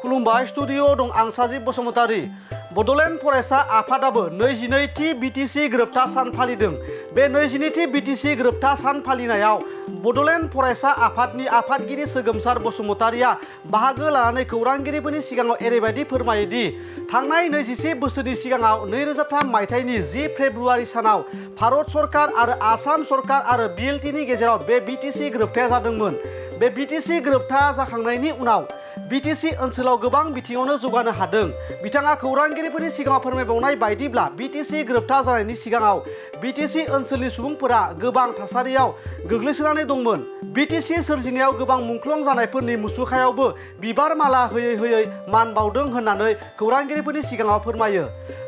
खुलुमबाय स्टुडिअ दं आं साजिब बसुमतारी। बड'लेण्ड फरायसा आफादाबो 22थि बिटिसि गोरोबथा सान फालिदों। बे 22थि बिटिसि गोरोबथा सान फालिनायाव बड'लेण्ड फरायसा आफादनि आफादगिरि सोगोमसार बसुमतारिया बाहागो लानानै खौरांगिरिफोरनि सिगाङाव एरैबायदि फोरमायोदि थांनाय 21 बोसोरनि सिगाङाव 2003 मायथाइनि 10 फेब्रुआरि सानाव भारत सरकार आरो आसाम सरकार आरो बिएलटिनि गेजेराव बे बिटिसि गोरोबथाया जादोंमोन। बे बिटिसि गोरोबथा जाखांनायनि उनाव बिटिसि ओनसोलाव गोबां बिथिङावनो जौगानो हादों। बिथाङा खौरांगिरिफोरनि सिगाङाव फोरमायबावनाय बायदिब्ला बिटिसि गोरोबथा जानायनि सिगाङाव बिटिसि ओनसोलनि सुबुंफोरा गोबां थासारियाव गोग्लैसोनानै दंमोन। बिटिसि सोरजिनायाव गोबां मुंख्लं जानायफोरनि मुसुखायावबो बिबार माला होयै होयै मान बावदों होननानै खौरांगिरिफोरनि सिगाङाव फोरमायो।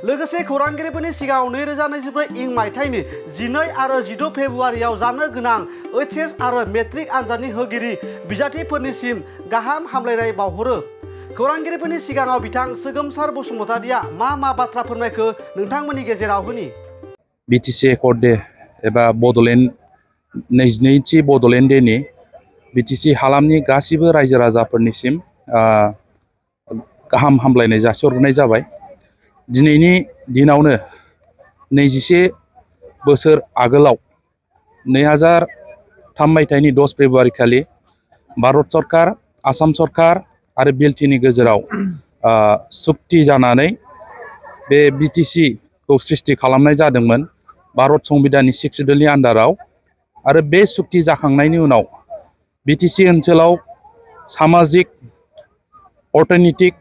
लोगोसे खौरांगिरिफोरनि सिगाङाव 2024 इं मायथाइनि 12 आरो 16 फेब्रुआरियाव जानो गोनां ओइचएस आरो मेट्रिक आनजादनि होगिरि बिजाथिफोरनिसिम गाहाम हामलायनाय बावहरो। खौरांगिरिफोरनि सिगाङाव बिथां सोगोमसार बसुमतारिया मा बाथ्रा फोरमायखो नोंथांमोननि गेजेराव होनि। बिटिसि एकर्ड डे एबा बड'लेण्ड 22थि बड'लेण्ड डेनि बिटिसि हालामनि गासिबो रायजो राजाफोरनिसिम गाहाम हामलायनाय जासिहरनाय जाबाय। दिनैनि दिनावनो 21 बोसोर आगोलाव 2003 मायथाइनि 10 फेब्रुआरि खालि भारत सरकार, आसाम सरकार आरो बिएलटिनि गेजेराव सुक्ति जानानै बे बिटिसिखौ सृष्टि खालामनाय जादोंमोन भारत संबिधाननि 6 सिडिउलनि आन्दाराव। आरो बे सुक्ति जाखांनायनि उनाव बिटिसि ओनसोलाव सामाजिक, अर्थनैतिक,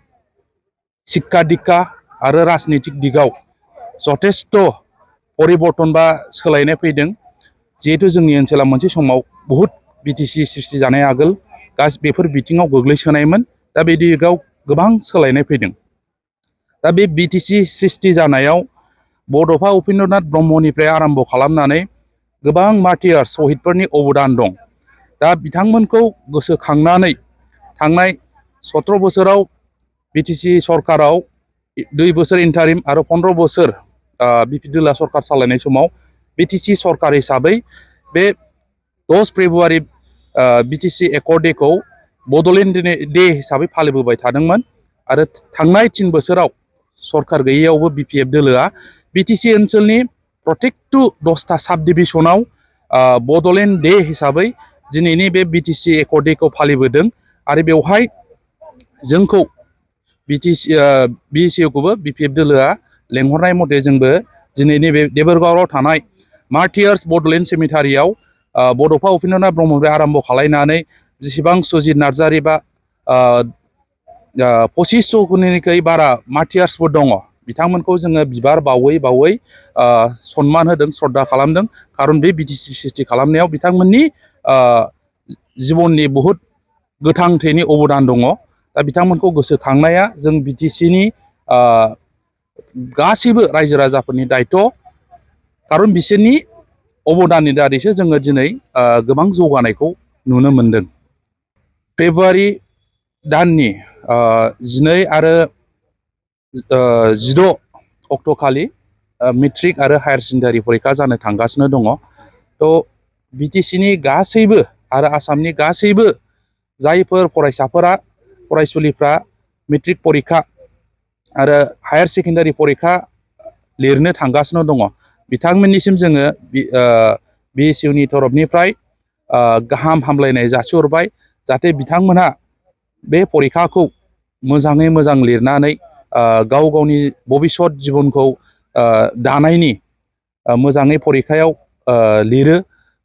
शिक्षा दिक्षा आरो राजनैतिक दिगाव जथेस्थ' परिबर्तन बा सोलायनाय फैदों। जिहेतु जोंनि ओनसोला मोनसे समाव बहुद बिटिसि सृष्टि जानाय आगोल बेफोर बिथिङाव गोग्लैसोनायमोन। दा बे दिगाव गोबां सोलायनाय फैदों। दा बे बिटिसि सृष्टि जानायाव बड'फा उपेन्द्रनाथ ब्रह्मनिफ्राय आरम्भ खालामनानै गोबां मार्टियार शहीदफोरनि अबदान दं। दा बिथांमोनखौ गोसोखांनानै थांनाय 17 बोसोराव बिटिसि सरकाराव 2 बोसोर इन्टारिम आरो 15 बोसोर बिपिडुला सरकार सालायनाय समाव बिटिसि सरकार हिसाबै बे 10 फेब्रुआरि बिटिसि एकर्ड डेखौ बड'लेण्ड डे हिसाबै फालिबोबाय थादोंमोन। आरो थांनाय 3 बोसोराव सरकार गैयैयावबो बिपिएफ दोलोआ बिटिसि ओनसोलनि प्रटेक्टु 10टा साब डिभिसनाव बड'लेण्ड डे हिसाबै दिनैनि बे बिटिसि एकर्ड डेखौ फालिबोदों। आरो बेवहाय जोंखौ बिएसइउखौबो बिपिएफ दोलोआ लेंहरनाय मथे जोंबो दिनैनि बे देबोरगावआव थानाय मार्टियार्स बड'लेण्ड सेमिटारियाव बड'फा उपेन्द्रनाथ ब्रह्मनिफ्राय आरम्भ खालायनानै जेसेबां सुजित नार्जारि बा 2500निख्रुइ बारा मार्टियार्सफोर दङ बिथांमोनखौ जोङो बिबार बावै बावै सनमान होदों, श्रद्धा खालामदों। खारन बे बिटिसि सृष्टि खालामनायाव बिथांमोननि जिबननि बहुद गोथां थैनि अबदान दङ। दा बिथांमोनखौ गोसोखांनाया जों बिटिसिनि गासैबो रायजो राजाफोरनि दायथ'। खारन बिसोरनि अबदाननि दारैसो जोङो दिनै गोबां जौगानायखौ नुनो मोनदों। फेब्रुआरि दाननि 12 आरो 16 अक्ट'खालि मेट्रिक आरो हायार सेकेन्डारि परिखा जानो थांगासिनो दङ। थ' बिटिसिनि गासैबो आरो आसामनि गासैबो जायफोर फरायसुलिफ्रा मेट्रिक परिखा आरो हायार सेकेन्डारि परिखा लिरनो थांगासिनो दङ बिथांमोननिसिम जोङो बिएसइउनि तरफनिफ्राय गाहाम हामलायनाय जासिहरबाय। जाहाथे बिथांमोनहा बे परिखाखौ मोजाङै मोजां लिरनानै गाव गावनि भबिष्यत जिबनखौ दानायनि मोजाङै परिखायाव लिरो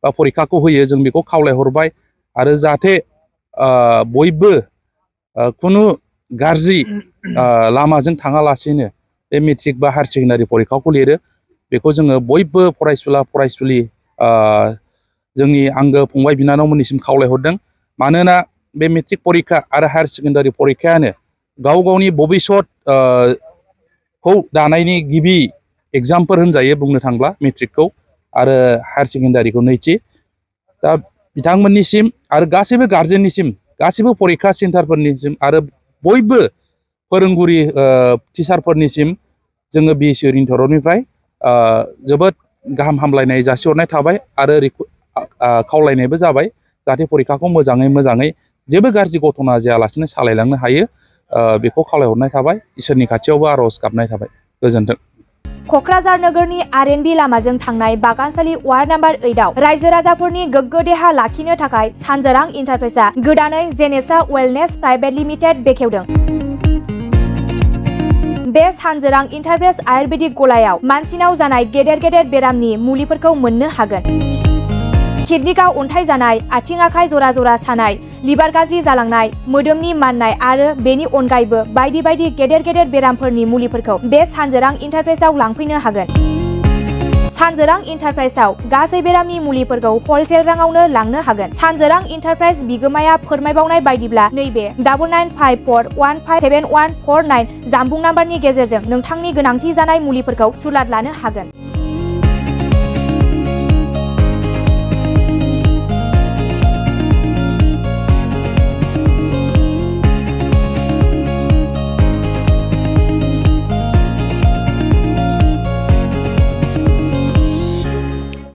बा परिखाखौ होयो जों बेखौ खावलायहरबाय। आरो जाहाथे बयबो खुनु गाज्रि लामाजों थाङालासिनो बे मेट्रिक बा हायार सेकेन्डारि परिखाखौ लिरो बेखौ जोङो बयबो फरायसुलि जोंनि आंगो फंबाय बिनानावमोननिसिम खावलायहरदों। मानोना बे मेट्रिक परिखा आरो हायार सेकेन्डारि परिखायानो गाव गावनि भबिष्यत खौ दानायनि गिबि एग्जामफोर होनजायो बुंनो थांब्ला मेट्रिकखौ आरो हायार सेकेन्डारिखौ नैथि। दा बिथांमोननिसिम आरो गासैबो गार्जेननिसिम गासैबो परिखा सेन्टारफोरनिसिम आरो बयबो फोरोंगुरि टिचारफोरनिसिम जोङो बिएसइउनि तरफनिफ्राय जोबोद गाहाम हामलायनाय जासिहरनाय थाबाय आरो खावलायनायबो जाबाय जाहाथे परिखाखौ मोजाङै जेबो गाज्रि घटना जायालासिनो सालायलांनो हायो। बेखौ खावलायहरनाय थाबाय इसोरनि खाथियावबो आर'ज गाबनाय थाबाय गोजोन्थों। क'क्राझार नोगोरनि आर.एन.बी लामाजों थांनाय बागानसालि वार्ड नाम्बार 8आव रायजो राजाफोरनि गोग्गो देहा लाखिनो थाखाय सानजोरां इन्टारप्राइजआ गोदानै जेनेसा वेलनेस प्राइभेट लिमिटेड बेखेवदों। बे सानजोरां इन्टारप्राइज आयुर्वेदिक गलायाव मानसिनाव जानाय गेदेर गेदेर बेरामनि मुलिफोरखौ मोननो हागोन। किडनिकआव अन्थाइ जानाय, आथिं आखाइ जरा जरा सानाय, लिभार गाज्रि जालांनाय, मोदोमनि माननाय आरो बेनि अनगायैबो बायदि बायदि गेदेर गेदेर बेरामफोरनि मुलिफोरखौ बे सानजोरां इन्टारप्राइजआव लांफैनो हागोन। सानजोरां इन्टारप्राइजआव गासै बेरामनि मुलिफोरखौ हलसेल राङावनो लांनो हागोन। सानजोरां इन्टारप्राइज बिगोमाया फोरमायबावनाय बायदिब्ला नैबे 9954157149 जानबुं नाम्बारनि गेजेरजों नोंथांनि गोनांथि जानाय मुलिफोरखौ सुलाद लानो हागोन।